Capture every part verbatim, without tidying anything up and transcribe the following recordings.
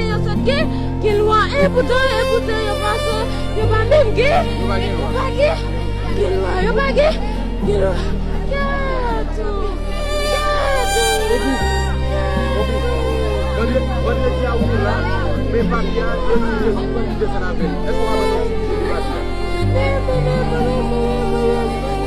gen, yo sot gen, gen lwa, e poutan, e poutan, yo pa sot, yo pa menm gen, yo pa gen, gen lwa, yo pa gen, gen lwa. Kèt ou, kèt ou, kèt ou. Vandredi a ou la, men papye a, e pou Jezi, pou li desann avè l. Èske w ka ban nou papye a?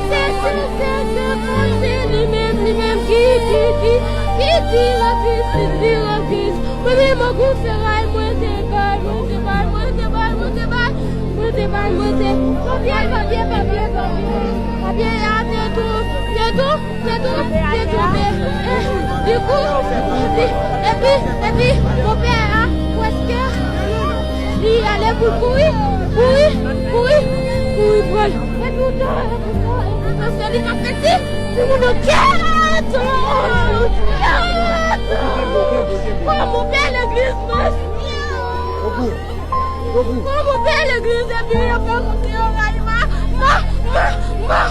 Se, se, se, se Bondye li menm, li menm ki, ki, ki, ki di la vis, ki di la vis. Mwen menm an gou feray, mwen te bay, mwen te bay, mwen te bay, mwen te bay, mwen te bay, mwen te. Papye, papye, papye, papye. Papye a te tou, te tou, te tou, te tonbe. Eh, dikou, epi, epi, epi, monpè a, prèske, li ale pou l kouri, kouri, kouri, kouri pran l. Epi ou ta, epi ou ta, epi ou ta, se li k ap fè ti, ti moun yo kèt, kèt. Oh, monpè legliz, mèsi. Kòman fè legliz epi yo fè kòmsi yo rayi ma, ma, ma, ma,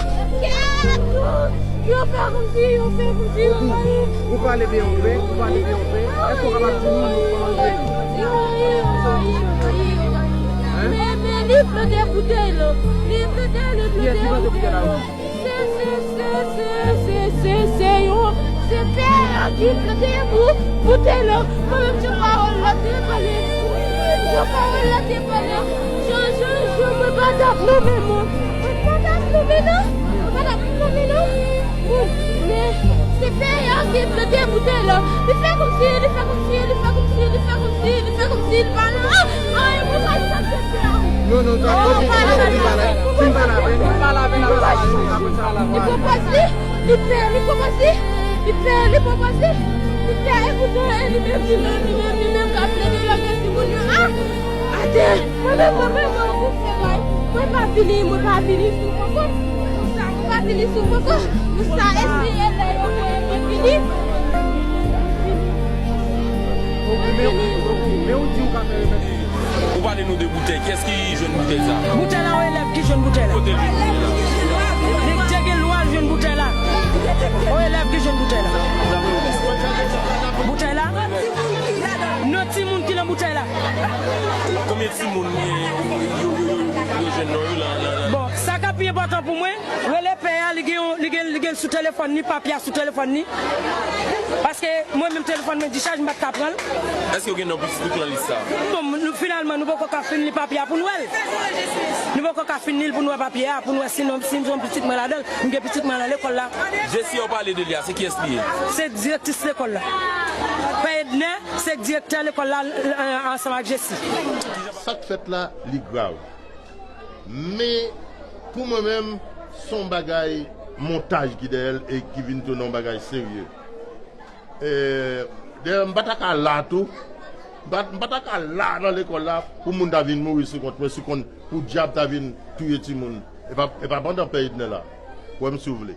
kèt. Yo fè kòmsi, yo fè kòmsi yo rayi. Ou pale byen, ou fè, ou pale byen, ou fè. Èske w kapab di nou, nou kòman nou fè? Yo rayi, yo rayi, yo rayi, yo rayi. Hein? Men, men li plante boutèy la. Li plante, li plante boutèy la. Se, se, se, se, se, se, se yon, se pè a ki plante bou-, boutèy la. Mwen menm, se pawòl la te pale. Se pawòl la te pale. Jan, jan, jan, mwen pa t ap nonmen, mwen. Mwen pa t ap nonmen, non. Mwen pa t ap nonmen, non. Bon, men, se pè a ki plante boutèy la. Li fè kòmsi, li fè kòmsi, li fè kòmsi, li fè kòmsi, li fè kòmsi li pa la. Ay, mwen pa t ap fè pè a. Non, non, sa, oh, ok, pa la, ok, pa la. Fin pa la, fin pa la, fin pa la. Li pran pòz li, li pè, li pran pòz li, li pè, li pran pòz li, li pè, e poutan, e li menm, li menm, li menm, li menm k ap plede lòt timoun yo. Ah! Atè! Mwen menm, mwen menm, mwen, mwen, mwen, mwen pa vini, mwen pa vini sou poko. Mwen pa vini sou poko. Mwen sa espere lè yo voye mwen vini. Mwen vini. Men ou di ou ka fè remèd. Ou pale nou de boutèy. Kiyès ki jwenn boutèy sa? Boutèy la, yon elèv ki jwenn boutèy la. Kote l jwenn boutèy la? Li te gen lwa l jwenn boutèy la. Yon elèv ki jwenn boutèy la. Boutèy la? Non, timoun ki nan boutèy la. Konbyen timoun, eh, yo, yo, yo, yo, yo jwenn non yo la, la, la? Bon, sa k ap pi enpòtan pou mwen, rele pè a, li gen yon, li gen, li gen sou telefòn li, papye a sou telefòn li. Paske mwen menm telefòn mwen dichaj, m pa t ka pran l. Èske w gen non pitit ou ki nan lis sa? Bon, nou, finalman, nou poko ka fin li papye a pou n wè l. Nou poko ka fin li l pou n wè papye a, pou n wè si non, si m gen pitit mwen ladan l. M gen pitit mwen nan lekòl la. Jessie, w pale de li a, se kiyès li ye? Se direktris lekòl la. Pè Edner, se direktè lekòl la, l, l, ansanm ak Jessie. Sa k fèt la, li grav. Men, pou mwen menm, se yon bagay montaj ki dèyè l e ki vin tounen yon bagay serye. E, dayè, m pa ta ka la tou. M pa, m pa ta ka la nan lekòl la pou moun ta vin mouri sou kont mwen, sou kont pou dyab ta vin touye timoun. E pa, e pa pandan pè Edner la. Kwè m si w vle.